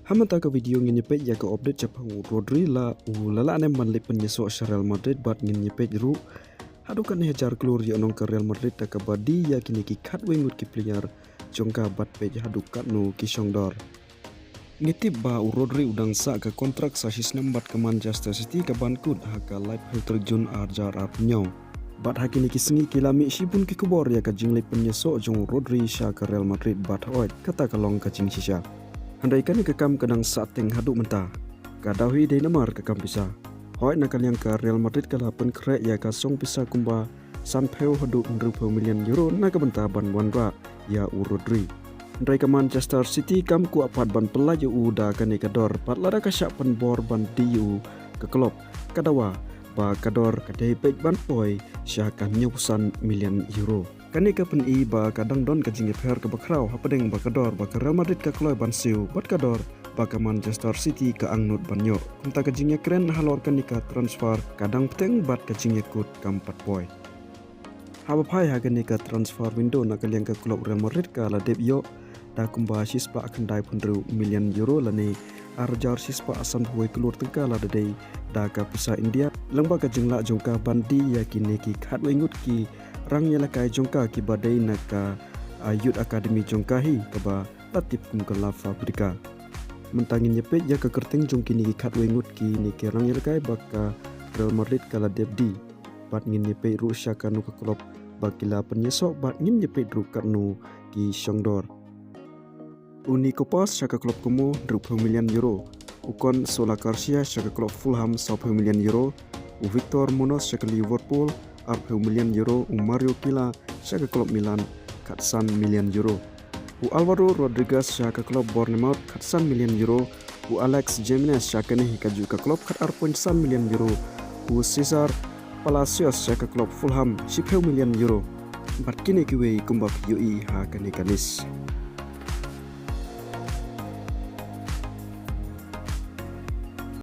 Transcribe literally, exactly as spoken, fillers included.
Ha mynta ka video ngin ïa peit ïa ka update shaphang u Rodri la u la lah ne em ban leit pynïasoh sha Real Madrid bad ngin ïa peit ruh haduh katne hajar klur ïa u nongkynrad Real Madrid da kaba die ïa kine ki khatwei ngut ki player jong ka bad peit haduh katno ki shongdor. Ngi tip ba u Rodri u dang sah ka kontrak sa shisnem bad ka Manchester City kaban kut ha ka laiphew tarik Jun ar hajar arphew hynñiew. Bad ha kine ki sngi ki la mih shibun ki khubor ïa ka jingleit pynïasoh jong u Rodri sha ka Real Madrid bad hooid kata ka long ka jingshisha. Hynrei kane ka kam ka dang sah teng haduh mynta. Ka daw hi dei namar ka kam pisa. Hooid na ka liang ka Real Madrid ka la pynkhreh ïa ka song pisa kumba sanphew haduh hynriewphew million euro na ka bynta ban wanrah ïa u Rodri. Hynrei ka Manchester City kam kwah pat ban pyllait ïa u da kane ka dor bad lada ka shah pynbor ban die ïa u ka club ka dawa ba ka dor ka dei beit ban poi sha ka hynñiewphew san million euro. Kane ka pyni ba ka dang don ka jingïapher kaba khraw hapdeng ba ka dor ba ka Real Madrid ka kloi ban siew bad ka dor ba ka Manchester City ka angnud ban ïoh. Kumta ka jingïakren halor kane ka transfer ka dang bteng bad ka jingïakut kam pat poi. Haba phai ha kane ka transfer window na ka liang ka club Real Madrid ka la dep ïoh da kumba shispah khyndai phew hynriew million euro lane ar hajar shispah sanphew wei klur tyngka lada dei da ka pisa India. Lyngba ka jinglah jong ka ban die ïa kine ki khatwei ngut ki rangïalehkai jong ka kiba dei na ka, ah, youth academy jong ka hi kaba la tip kum ka La Fabrica. Mynta ngin ïa peit ïa ka kyrteng jong kine ki khatwei ngut kine ki rangïalehkai ba ka Real Madrid ka la dep die. Bad ngin ïa peit ruh sha kano ka club ba ki la pynïasoh bad ngin ïa peit ruh katno ki shongdor. U Nico Paz sha ka club Como, hynriewphew million euro. U Consola Garcia sha ka club Fulham, sawphew million euro. U Victor Munoz sha ka Liverpool, arphew million euro. U Mario Kila sha ka club Milan, khatsan million euro. U Alvaro Rodriguez sha ka club Bournemouth, khatsan million euro. U Alex Jimenez sha kane hi kajuh ka club, khatar point san million euro. U Cesar Palacios sha ka club Fulham, shiphew million euro. Bad kine kiwei kumba phi ïohi ha kane ka list.